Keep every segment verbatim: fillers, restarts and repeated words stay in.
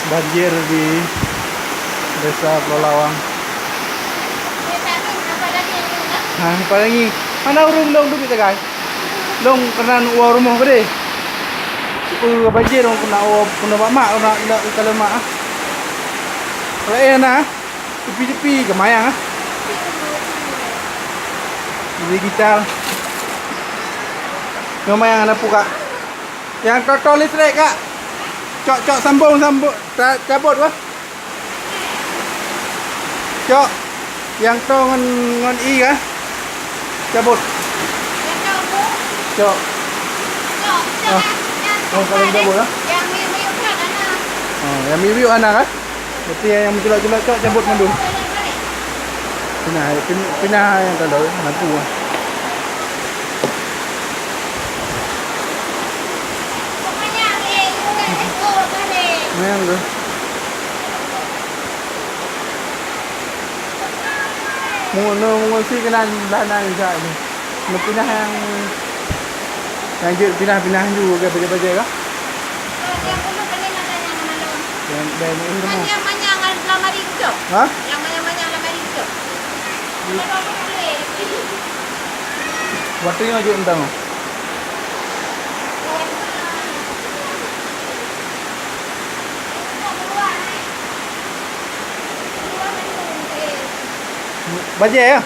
Banjir di Desa Pulo Lawang. Ha, apalagi mana ureueng lôn duek sagai. Lôn keunan woe rumoh keudeh. Sipeue banjir lôn keunan woe keunoe bak mak, keunan lôn kalon mak ah. Laén na, tepi-tepi keumayang ah. Digital. Keumayang na pukak. Nyang toto listrik, Kak. Cok, cok, sambung, sambung. Ta-, cabot, wah. Cok. Nyang to ngon, ngon i, kah? Cabot. Cok. Ah. Oh, kalau cabot, ah. Oh, yang miyup-miyup ana, kah? Berarti yang meuculok-culok cok cabot mandum. Pinah, pin-, pinah yang kalau lampu ah. Mayang tu. Mau, no, mau si kena belah na juga ni. Mau pinah yang Lanjut pinah-pinah ju ke bajai-bajai kah? Yang dua ni mana? Manyang-manyang lamari tu. Ha? Yang manyang-manyang lamari tu. Watèe nyoe jeuet mantong. Bajai ya?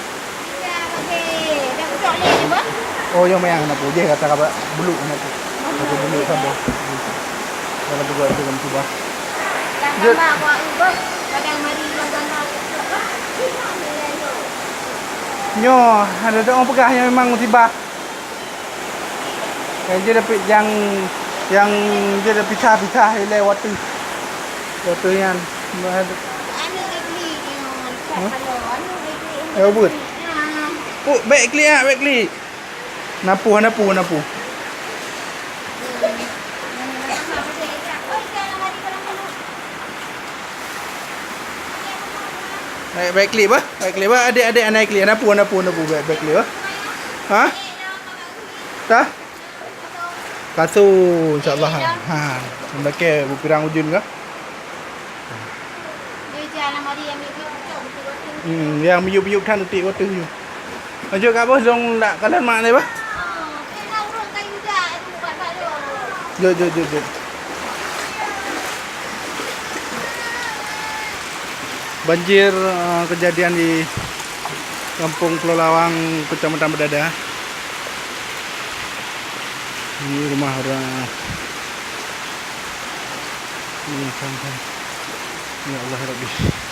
Oh, nyang manyang na pu jih rasa ka buluk na pu. Buluk saboh. Kalau tu buat tu kan cuba. Nyoe, ada doa peugah nyang memang musibah. Nyang jeuet dapet nyang, nyang jeuet dapet pisah-pisah ilèe watèe. Watèe nyan. Hah? Ya, buet. Oh, bèk klik ah, bèk klik. Na pu, na pu, na pu. Bèk, bèk klik bah, bèk klik bah. Adék, adék, anai klik. Na pu, na pu, na pu, bèk, bèk klik bah. Ha? Tah? Ka su, insya Allah. Ha, meuke beupirang ujeuen kah? Hmm, nyang miyup-miyup that utiek watèe nyoe. Lanjut ka boh, lôn dak kalon mak lé bah. Jeuet, jeuet, jeuet, jeuet. Banjir, eh, kejadian di Kampung Pulo Lawang, Kecamatan Bedada. Ini rumah orang. Ini kan, kan. Ya Allah, ya Rabbi.